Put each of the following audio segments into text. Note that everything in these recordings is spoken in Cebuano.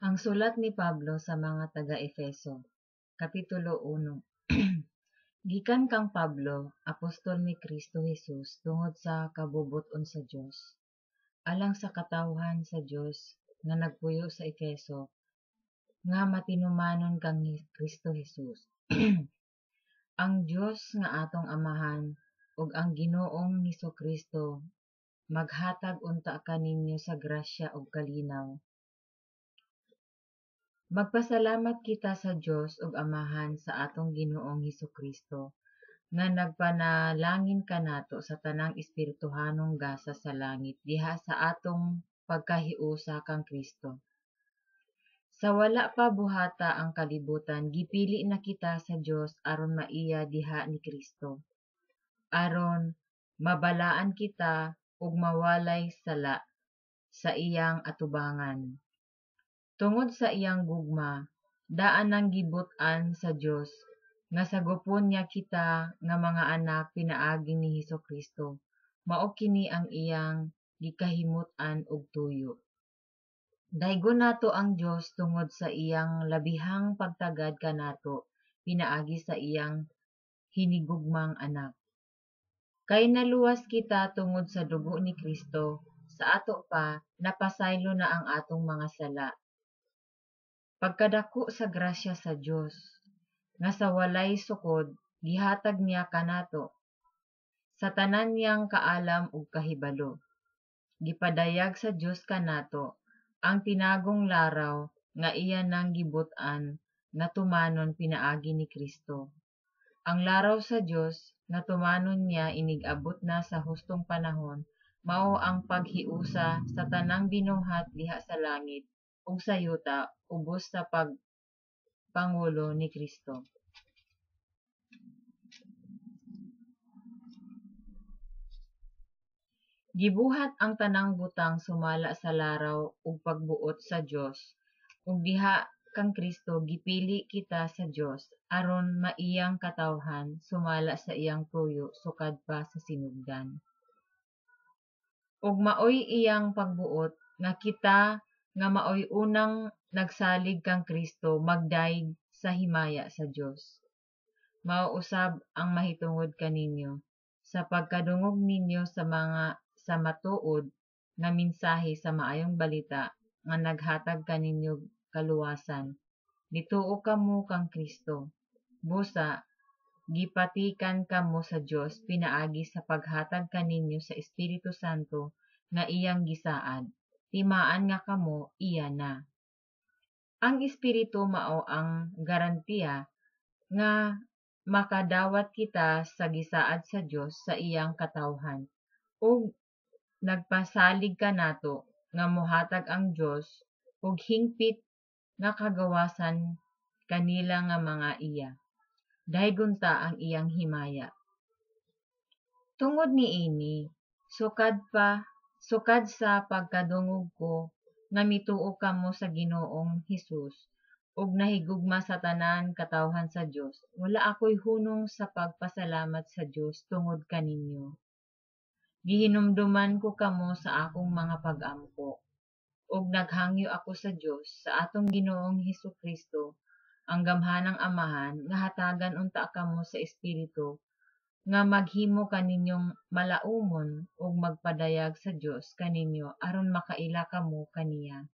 Ang sulat ni Pablo sa mga taga-Efeso, Kapitulo 1. Gikan kang Pablo, apostol ni Kristo Jesus tungod sa kabubut-on sa Dios, alang sa katawhan sa Dios nga nagpuyo sa Efeso, nga matinumanon kang Kristo Jesus. Ang Dios nga atong Amahan ug ang Ginoong Hesukristo maghatag unta kaninyo sa grasya ug kalinaw. Magpasalamat kita sa Dios ug Amahan sa atong Ginoong Hesukristo nga nagpanalangin kanato sa tanang espirituhanong gasa sa langit diha sa atong pagkahiusa kang Kristo. Sa wala pa buhata ang kalibutan, gipili na kita sa Dios aron maiya diha ni Kristo, aron mabalaan kita ug mawalay sala sa iyang atubangan. Tungod sa iyang gugma, daan nang gibut-an sa Dios nga sagupon niya kita nga mga anak pinaagi ni Hesukristo. Mao kini ang iyang gikahimut-an ug tuyo. Daygon nato ang Dios tungod sa iyang labihang pagtagad kanato pinaagi sa iyang hinigugmang Anak. Kay naluwas kita tungod sa dugo ni Kristo, sa ato pa napasaylo na ang atong mga sala. Pagkadako sa grasya sa Dios, nga sa walay sukod gihatag niya kanato, sa tanan niyang kaalam ug kahibalo. Gipadayag sa Dios kanato ang tinagong laraw nga iya nang gibut-an nga tumanon pinaagi ni Kristo. Ang laraw sa Dios nga tumanon niya inig-abot na sa hustong panahon mao ang paghiusa sa tanang binuhat diha sa langit ug sa yuta ubos sa pagpangulo ni Kristo. Gibuhat ang tanang butang sumala sa laraw ug pagbuot sa Dios, ug diha kang Kristo gipili kita sa Dios aron maiyang katawhan sumala sa iyang tuyo sukad pa sa sinugdan. Ug maoy iyang pagbuot nga kita nga maoy unang nagsalig kang Kristo magdayeg sa himaya sa Dios. Mao usab ang mahitungod kaninyo sa pagkadungog ninyo sa mga sa matuod nga mensahe sa maayong balita nga naghatag kaninyo kaluwasan. Nituo kamo kang Kristo. Busa gipatikan kamo sa Dios pinaagi sa paghatag kaninyo sa Espiritu Santo nga iyang gisaad. Timaan nga kamo iya na. Ang Espiritu mao ang garantiya nga makadawat kita sa gisaad sa Dios sa iyang katawhan, ug nagpasalig kanato nga mohatag ang Dios og hingpit nga kagawasan kanila nga mga iya. Daygon ta ang iyang himaya. Tungod niini, sukad sa pagkadungog ko nga mituo kamo sa Ginoong Hesus ug nahigugma sa tanan katawhan sa Dios, wala ako'y hunong sa pagpasalamat sa Dios tungod kaninyo. Gihinumduman ko kamo sa akong mga pag-ampo, ug naghangyo ako sa Dios sa atong Ginoong Hesukristo, ang gamhanang Amahan, nga hatagan unta kamo sa Espiritu nga maghimo kaninyong malaumon ug magpadayag sa Dios kaninyo aron makaila kamo kaniya.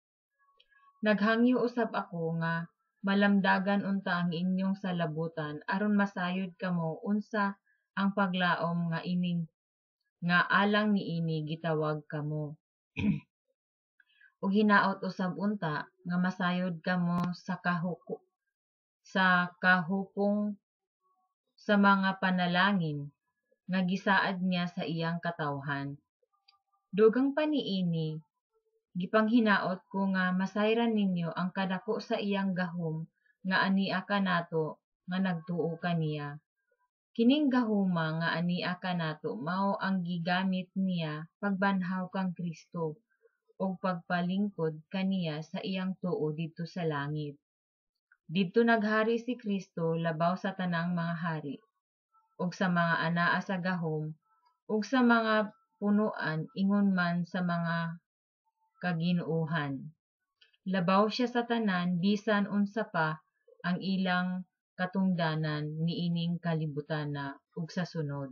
Naghangyo usab ako nga malamdagan unta ang inyong salabutan aron masayod kamo unsa ang paglaom nga ining nga alang niini gitawag kamo. Ug hinaot usab unta nga masayod kamo sa kahupong sa mga panalangin nga gisaad niya sa iyang katawhan. Dugang pa niini, gipanghinaot ko nga masayran ninyo ang kadako sa iyang gahom nga ania kanato nga nagtuo kaniya. Kining gahuma nga ania kanato mao ang gigamit niya pagbanhaw kang Kristo ug pagpalingkod kaniya sa iyang tuo didto sa langit. Didto naghari si Kristo labaw sa tanang mga hari, ug sa mga anaa sa gahom, ug sa mga punuan ingon man sa mga kaginoohan. Labaw siya sa tanan bisan unsa pa ang ilang katungdanan niining kalibutana ug sa sunod.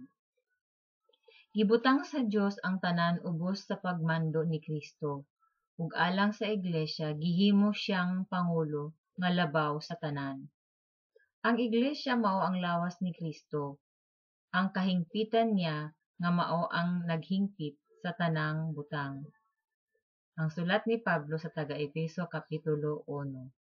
Gibutang sa Dios ang tanan ubos sa pagmando ni Kristo, ug alang sa iglesia gihimo siyang pangulo nga labaw sa tanan. Ang iglesia mao ang lawas ni Kristo, ang kahingpitan niya nga mao ang naghingpit sa tanang butang. Ang sulat ni Pablo sa taga-Efeso kapitulo 1.